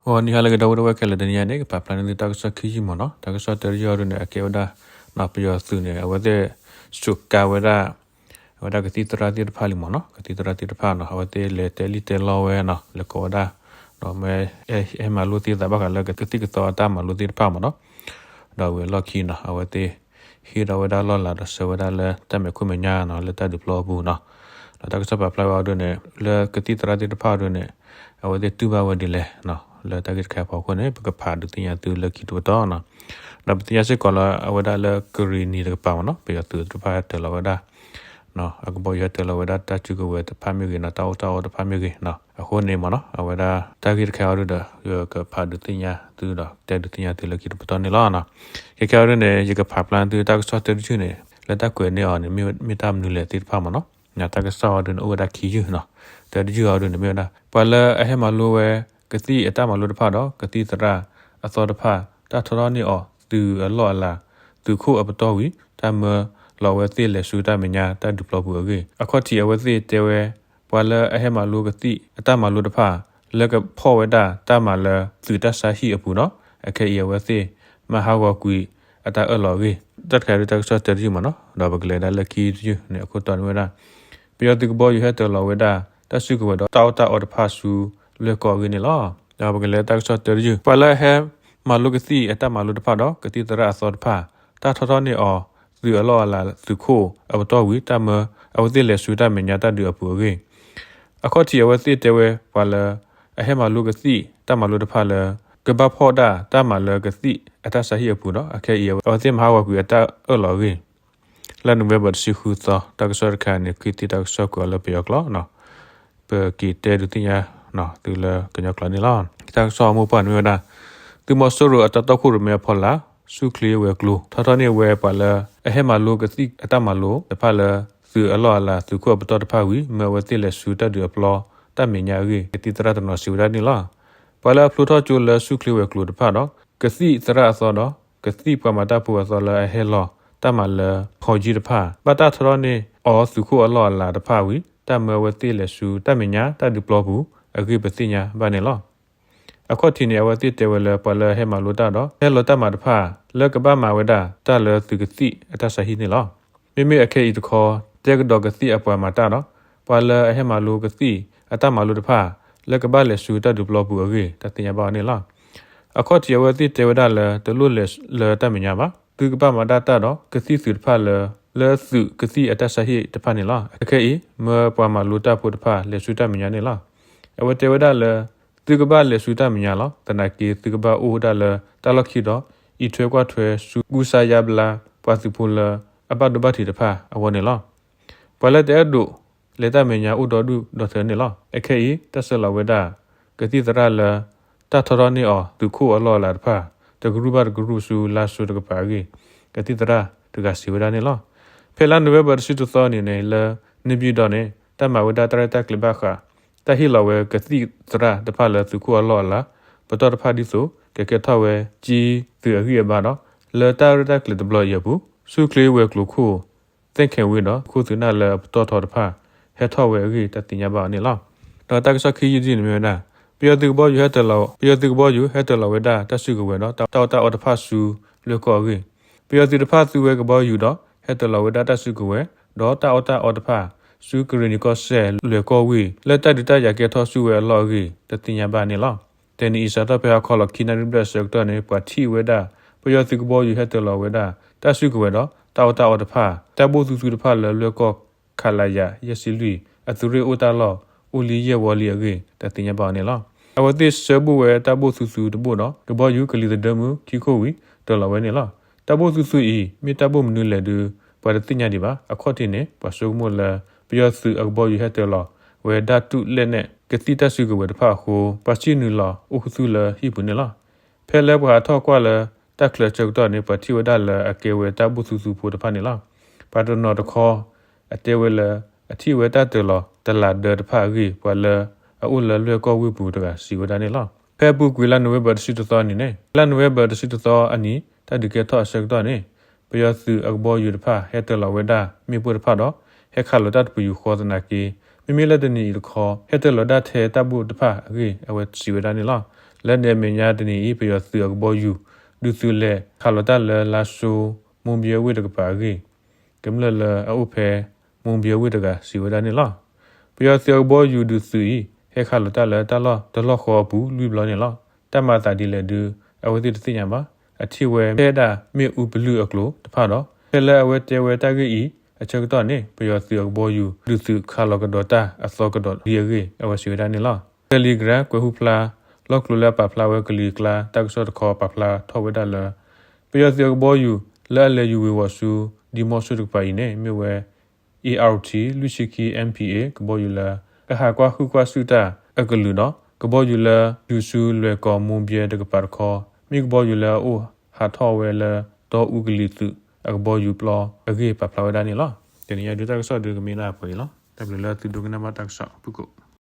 ဂီၤနံၤဟါလၢအဂ့ၤ ဒီပုၢ်ဝဲၢ်ခဲလၢာ်, တနံၤအံၤန့ၣ် ကပာ်ဖျါန့ၢ်သုတၢ်ကစီၣ်ခံယုၢ်မ့ၢ်နီၤ. တၢ်ကစီၣ်တၢတယုၢ်အံၤဒုန့ၣ် အကဲဝဲဒၣ် ပယီၤသုးန့ၣ် အဝဲသ့ၣ် စူးကါဝဲဒၣ် အဝဲဒၣ်ကသံၣ်သရၣ်သ့ၣ်တဖၣ်လံမ့ၢ်နီၤ. ကသံၣ်သရၣ်သ့ၣ်တဖၣ်နီၤ အဝဲသ့ၣ်လဲၤတဲလံၣ်တဲလီဝဲနီၤ လဲၤကိးဝဲဒၣ် ဒီးမ့ၢ် ဟဲမၤလိသ့သးဘၣ်ဃးလၢကသံၣ်ကသီအတၢ်မၤလိသ့ၣ်တဖၣ်မ့ၢ်နီၤ. ဒီးဝံၤအလီၢ်ခံနီၤ အဝဲသ့ၣ် ဟ့ၣ်ဒီးဝဲဒၣ်လီၢ်လၤဒီးဆှၢဝဲဒၣ်လၢတၢ်မဲာ်ခိၣ်မဲာ်ညါနီၤ လၢတၢ်ဒုးပျီအပူၤနီၤ. ဒီးတၢ်ကစီၣ်ပာ်ဖျါဝဲအံၤဒုန့ၣ် လၢကသံၣ်သရၣ်သ့ၣ်တဖၣ်အံၤဒုန့ၣ် အဝဲသ့ၣ်တူၢ်ဘၣ်ဝဲဒ်လဲၣ်နီၤ လၢတၢ်ဂ့ၢ်တခါအဖီခိၣ်န့ၣ် ပကဖးဒုးသ့ၣ်ညါသုလၢခံတပတီၢ်နီၤ. ဒီးပသ့ၣ်ညါစ့ၢ်ကီးလၢအဝဲဒၣ်လၢကရံၣ်နံၤတကပၤမ့ၢ်နီၤ ပယီၤသုးသ့ၣ်တဖၣ်ဟဲတၢၤလီၤဝဲဒၣ် အကဘီယူၤဟဲတၢၤလီၤဝဲဒၣ်တၢ်စုကဝဲၤတဖၣ်မ့ၢ်ဂ့ၤနီၤ တၢ်အီၣ်တၢ်အီတဖၣ်မ့ၢ်ဂ့ၤနီၤ အဃိန့ၣ်မ့ၢ်နီၤ အဝဲဒၣ်တၢ်ဂ့ၢ်တခါအံၤဒုဒီး ယကဖးဒုးသ့ၣ်ညါသုဒီးတဲဒုးသ့ၣ်ညါသုလၢခံတပတီၢ်န့ၣ်လီၤ. ခဲခဲအံၤဒုန့ၣ် ယကဖးဖျါသုတၢ်ကစီၣ်တၢတယုၢ်န့ၣ် လၢတၢ်ကွဲးန့ၢ်အီၤန့ၣ် မ့ၢ်တၢ်မနုၤလဲၣ်သ့ၣ်တဖၣ်မ့ၢ်နီၤ. တၢ်ကစီၣ်အံၤဒုန့ၣ် အိၣ်ဝဲဒၣ်ခံယုၢ်နီၤ. တၢတယုၢ်အံၤဒုန့ၣ် မ့ၢ်ဝဲဒၣ် ပှၤလၢအဟဲမၤလိဝဲ ကသံၣ်အတၢ်မၤလိတဖၣ်ဒီး ကသံၣ်သရၣ်အသီတဖၣ် တၢ်ထီထီၣ်န့ၢ်အီၤ သုးအလီၢ်အလၤ သုးခိၣ်အပတီၢ်ဝံၤ တၢ်မၢလီၤအဝဲသ့ၣ်လဲၤဆူတၢ်မဲာ်ညါတၢ်ဒုးပျီပူၤအဂ့ၢ် အခီၣ်ထံးအဝဲသ့ၣ်တဲဝဲ ပှၤလၢအဟဲမၤလိကသံၣ်အတၢ်မၤလိတဖၣ် လၢကဖီၣ်ဝဲဒၣ်တၢ်မၤလၢသုးတၢ်ဆါဟံၣ်အပူၤဒီး အခဲအံၤအဝဲသ့ၣ် မၤဟးဂီၤကွံာ်အတၢ်အၢၣ်လီၤအဂ့ၢ် တၢ်တခါဒုတၢ်ကစီၣ်တၢတယုၢ်မ့ၢ်နီၤ. ဒီးပကလဲၤဒၣ်လၢခံတယုၢ်န့ၣ် အခိၣ်တီန့ၣ်ဝဲဒၣ် ပယီၤသုးကဘီယူၤဟဲတၢၤလီၤဝဲဒၣ် တၢ်စုကဝဲၤဒီးတၢ်အီၣ်တၢ်အီတဖၣ်ဆူလွဲၢ်ကီၢ်အဂ့ၢ်န့ၣ်လီၤ. ဒီးပကလဲၤတၢ်ကစီၣ်တၢတယုၢ် ပှၤလၢအဟဲမၤလိကသံၣ်အတၢ်မၤလိတဖၣ်ဒီး ကသံၣ်သရၣ်အသီတဖၣ် တၢ်ထီထီၣ်န့ၢ်အီၤ သုးအလီၢ်အလၤသုးခိၣ်အပတီၢ်ဝံၤ တၢ်မၢအဝဲသ့ၣ်လဲၤဆူတၢ်မဲာ်ညါတၢ်ဒုးအပူၤအဂ့ၢ် အခီၣ်ထံးအဝဲသ့ၣ်တဲဝဲ ပှၤလၢအဟဲမၤလိကသံၣ်တၢ်မၤလိတဖၣ်လၢ ကဘၣ်ဖီၣ်ဒၣ်တၢ်မၤလၢကသံၣ်အတၢ်ဆါဟံၣ်အပူၤဒီး အခဲအံၤ အဝဲသ့ၣ်မၤဟးဂီၤကွံာ်အတၢ်အၢၣ်လီၤအဂ့ၢ် လၢ November တဆံဃုသီ တၢ်ကစီၣ်တခါန့ၣ် ဃ့သံတၢ်ကစီၣ်ကွဲးအီၤလၢပယီၤကျိာ်နီၤ. ပက့ၤတဲဒုးသ့ၣ်ညါသုလၢကညီကျိာ်န့ၣ်လီၤ. တၢ်ကစီၣ်အမိၢ်ပှၢ်န့ၣ်မ့ၢ်ဝဲဒၣ် သုးမီၤစိရိၤအတၢ်တီခိၣ်ရိၣ်မဲအဖီလာ် ဆူၣ်ချ့ဝဲၤကျိၤ ထီထီၣ်န့ၢ်ဝဲပှၤလၢအဟဲမၤလိကသံၣ်အတၢ်မၤလိတဖၣ်လၢ သုးအလီၢ်အလၤသုးခိၣ်အပတီၢ်တဖၣ်ဝံၤ မၢအဝဲသ့ၣ်လဲၤဆူတၢ်ဒုးအပျီတၢ်မဲာ်ညါအဂ့ၢ် ကသံၣ်သရၣ်တနီၤစံးဝဲဒၣ်န့ၣ်လီၤ. ပှၤလၢအဖျိထီၣ်ကၠိလၢဆူၣ်ချ့ဝဲၤကျိၤတဖၣ်ဒီး ကသံၣ်သရၣ်အသီဒီး ကသံၣ်ပှၤမၤတၢ်ဖိအသီလၢအဟဲလီၤတၢ်မၤလၢ ဖီကၠံတဖၣ် ဘၣ်တၢ်ထီထီၣ်န့ၢ်အီၤသုးခိၣ်အလီၢ်အလၤတဖၣ်ဝံၤ တၢ်မၢအဝဲသ့ၣ်လဲၤဆူတၢ်မဲာ်ညါတၢ်ဒုးပျီပူၤအဂ့ၢ် ပသ့ၣ်ညါဘၣ်န့ၣ်လီၤ. အခီၣ်ထံးန့ၣ် အဝဲသ့ၣ်တဲဝဲလၢ ပှၤလၢအဟဲမၤလိတၢ်ဒီး ဟဲလီၤတၢ်မၤတဖၣ် လၢကဘၣ်မၤဝဲဒၣ်တၢ်လၢသုးကသံၣ်အတၢ်ဆါဟံၣ်န့ၣ်လီၤ. မ့မ့ၢ်အခဲအံၤတခီ တဲကဒီးကသံၣ်အပှၤမၤတၢ်ဒီး ပှၤလၢအဟဲမၤလိကသံၣ်အတၢ်မၤလိတဖၣ် လၢကဘၣ်လဲၤဆူတၢ်ဒုးပျီပူၤအဂ့ၢ် တၢ်သ့ၣ်ညါဘၣ်အီၤန့ၣ်လီၤ. အခီၣ်ထံးအဝဲသ့ၣ်တဲဝဲဒၣ်လၢ တလိၣ်လဲၤလၢတၢ်မဲာ်ညါဘၣ်, သုကဘၣ်မၤဒၣ်တၢ်ဒီး ကသံၣ်သုးတဖၣ်လၢ လၢသုးကသံၣ်အတၢ်ဆါဟံၣ်တဖၣ်န့ၣ်လီၤ. အခဲအံၤ မၢပှၤမၤလိတၢ်ဖိတဖၣ် လဲၤဆူတၢ်မဲာ်ညါန့ၣ်လီၤ. အဝဲတဲဝဲဒၣ်လၢ သုကဘၣ်လဲၤဆူတၢ်မဲာ်ညါလီၤ. သနာ်က့ သုကဘၣ်အိၣ်ဒၣ်လၢတၢ်လီၢ်ခံဒီး အံးထွဲကွၢ်ထွဲဆူ ကူစါယါဘျါ ပှၤသုးဖိလၢအဘၣ်ဒိဘၣ်ထံးတဖၣ်အဂီၢ်န့ၣ်လီၤ. ပှၤလၢတအဲၣ်ဒိးလဲၤတၢ်မဲာ်ညါအိၣ်ဒီဒူၣ်ဒီထၢန့ၣ်လီၤ. အခဲအံၤ တၢ်ဆဲးလီၤဝဲဒၣ် ကသံၣ်သရၣ်လၢ တၢ်ထီထီၣ်န့ၢ်အီၤသုးခိၣ်အလီၢ်အလၤတဖၣ် တကရူၢ်ဘၣ်တကရူၢ်ဆူလါစိၤတကပၤအဂ့ၢ် ကသံၣ်သရၣ်တဂၤစံးဝဲဒၣ်န့ၣ်လီၤ. ဖဲလါနိၣ်ဝ့ဘၢၣ်တဆံတသီအနံၤန့ၣ် လၢန့ၣ်ပၠံၣ်တီၣ်န့ၣ် တၢ်မၤဝဲဒၣ်တၢ်ရဲၣ်တၢ်ကျဲၤဘၣ်ဃး တၢ်ဟ့ၣ်လီၤဝဲကသံၣ်သရၣ်တဖၣ်လၢသုးခိၣ်အလီၢ်အလၤ ပတီၢ်တဖၣ်ဒ်သိး ကကဲထီၣ်ဝဲကၠံသုးအဂံၢ်အဘါဒီး လၢတၢ်ရဲၣ်တၢ်ကျဲၤတဘျီအံၤအပူၤ ဆူၣ်ချ့ဝဲၤကျိၤခိၣ် သ့ၣ်ခဲဝ့ၢ်ဒီး ခိၣ်သုးနၢ်လၢအပတီၢ်ထီတဖၣ် ဟဲထီၣ်ဝဲအဂ့ၢ် တၢ်သ့ၣ်ညါဘၣ်အီၤန့ၣ်လီၤ. ဒီးတၢ်ကစီၣ်ခံယုၢ်တယုၢ်န့ၣ်မ့ၢ်ဝဲဒၣ် ပယီၤသုးကဘီယူၤဟဲတၢၤလီၤ, ပယီၤသုးကဘီယူၤဟဲတၢၤလီၤဝဲဒၣ်တၢ်စုကဝဲၤဒီး တၢ်အီၣ်တၢ်အီတဖၣ်ဆူလွဲၢ်ကီၢ်အဂ့ၢ် ပယီၤသုးတဖၣ်သူဝဲကဘီယူၤဒီး ဟဲတၢၤလီၤဝဲဒၣ်တၢ်စုကဝဲၤ ဒီးတၢ်အီၣ်တၢ်အီတဖၣ် ဆူကရ့ၣ်နံၤကီၢ်စဲၣ်လွဲၢ်ကီၢ်ဝ့ၢ် လၢတၢ်ဒုးတၢ်ယၤကဲထီၣ်ဆူဝဲအလီၢ်အဂ့ၢ် တၢ်သ့ၣ်ညါဘၣ်န့ၣ်လီၤ. တနံၤအံၤစးထီၣ်ဖဲဟါခီလီၤခံနၣ်ရံၣ်ဘျဲၣ်အဆၢကတီၢ်န့ၣ် ပှၤထံၣ်ဝဲဒၣ် ပယီၤသုးကဘီယူၤဟဲတၢၤလီၤဝဲဒၣ် တၢ်စုကဝဲၤဒီး တၢ်အီၣ်တၢ်အီတဖၣ် တၢ်ဘိၣ်သူသူတဖၣ်လၢလွဲၢ်ကီၢ် ခလရ ယဲၢ်ဆံလွံၢ် အသုးရ့ၣ်အိၣ်တၢ်လီၢ် အိၣ်လံယဲၢ်ဝီလံအဂ့ၢ် တၢ်သ့ၣ်ညါဘၣ်အီၤန့ၣ်လီၤ. အဝဲသ့ၣ်ဆှၢဘိၣ်ဝဲတၢ်ဘိၣ်သူသူတဘိၣ်ဒီး ကဘီယူၤကလံၤသဒၢမုၢ်ခံခိၣ်ဝံၤ တၢၤလီၤဝဲန့ၣ်လီၤ. တၢ်ဘိၣ်သူသူအံၤ မ့ၢ်တၢ်ဘိၣ်မနုၤလဲၣ်ဒုး ပှၤတသ့ၣ်ညါဒံးဘၣ်. အခီၣ်ထံးန့ၣ် ပှၤဆိကမိၣ်လၢ ပယီၤသုးအကဘီယူၤဟဲတၢၤလီၤဝဲဒၣ်တူၣ်လဲၣ်နဲၣ် ကသံၣ်တၢ်စုကဝဲၤတဖၣ်အဃိ ပှၤဆံၣ်နုာ်လီၤအိၣ်ခူသူၣ်လၢဟံၣ်ပူၤန့ၣ်လီၤ. ဖဲလၢပှၤဟးထီၣ်ကွၢ်လၢတၢ်ချၢအဆၢကတီၢ်န့ၣ် ပှၤထံၣ်ဝဲဒၣ်လၢအကဲဝဲတၢ်ဘိၣ်သူသူဖိတဖၣ်န့ၣ်လီၤ. ပှၤတနီၤတခီ အတဲဝဲလၢ အထံၣ်ဝဲတၢ်တၢၤလီၤတလးဒၢတဖၣ်အဂ့ၢ် ပှၤလၢအအိၣ်လၢလွဲၢ်ကီၢ်ဝ့ၢ်ပူၤတဂၤစံးဝဲဒၣ်န့ၣ်လီၤ. ဖဲအပူၤကွံာ်လါနိၣ်ဝ့ဘၢၣ်တဆံတသီအနံၤန့ၣ် လါနိၣ်ဝ့ဘၢၣ်တဆံတသီအနံၤ တၢ်ဒုးကဲထီၣ်အဆၢကတီၢ်န့ၣ် ပယီၤသုးအကဘီယူၤတဖၣ် ဟဲတၢၤလီၤဝဲဒၣ်မ့ၣ်ပိၢ်တဖၣ်ဒီး ဟဲခးလီၤတၢ်တပယူာ်ဃီသနာ်က့ မ့မ့ၢ်လၢတနံၤအံၤတခီ ဟဲတၢၤလီၤဒၣ်ထဲတၢ်ဘိၣ်တဖၣ်အဂ့ၢ် အဝဲစံးဝဲဒၣ်န့ၣ်လီၤ. လၢန့ၣ်အမဲာ်ညါတနံၤအံၤ ပယီၤသုးအကဘီယူၤ ဒုးသုးလဲၤခးလီၤတၢ်လၢလါၡိ မိၢ်ဘဲဝ့ၢ်တကပၤအဂ့ၢ် ကမျၢၢ်လၢအအိၣ်ဖဲ မိၢ်ဘဲဝ့ၢ်တဂၤစံးဝဲဒၣ်န့ၣ်လီၤ. ပယီၤသုးအကဘီယူၤဒုးသုးအံၤ ဟဲခးလီၤတၢ်လၢတၢ်လီၢ်တလီၢ်ဃီအပူၤလွံၢ်ဘျီန့ၣ်လီၤ. တၢ်မၤအသးဒ်လဲၣ်ဒုး အဝဲသ့ၣ်တသ့ၣ်ညါဘၣ်. အထံၣ်ဝဲထဲဒၣ်မ့ၣ်အူပလုၢ်အကျိၤတဖၣ်ဒီး ဖဲလၢအဝဲတဲဝဲတၢ်ဂ့ၢ်အံၤအဆၢကတီၢ်န့ၣ် ပယီၤသုးအကဘီယူၤ ဒုးသုးခးလီၤကဒီးတၢ်အသီကဒီးလံအဂ့ၢ် အဝဲစံးဝဲဒၣ်န့ၣ်လီၤ. ဖဲလံၤကရၢ ကွဲၤဟူဖျါ လီၢ်ကျိၤလၢအပာ်ဖျါဝဲကလံၤကျါ တၢ်ကစီၣ်တခီပာ်ဖျါထီၣ်ဝဲဒၣ်လၢ ပယီၤသုးအကဘီယူၤ လၢအလဲၤယူၤဝ့ၤဝီၤဆူ ဒံမီၣ်စိတကပၤအံၤန့ၣ် မ့ၢ်ဝဲ A R T လွံၢ်ဆံခံ M P A ကဘီယူၤလၢ ကဟးကွၢ်ဟုၣ်ကွၢ်စုၣ်တၢ်အကလုာ်ဒီး ကဘီယူၤလၢယူၤဆူလွဲၢ်ကီၢ်မိၢ်ဘဲတကပၤတခီ မ့ၢ်ကဘီယူၤလၢအအိၣ်ဟးထီၣ်ဝဲလၢဒီအူကလံၤသုးအကဘီယူၤပျီအဂ့ၢ် ပာ်ဖျါဝဲဒၣ်န့ၣ်လီၤ. တနံၤအံၤဒုးတၢ်ကစီၣ်ဒုးကမ့ၢ်ဒၣ်ပှဲၤအံၤလီၤ. တၢ်ဘျုးလၢသုဒိကနၣ်ဘၣ်တၢ်ကစီၣ်ဖုၣ်ကိာ်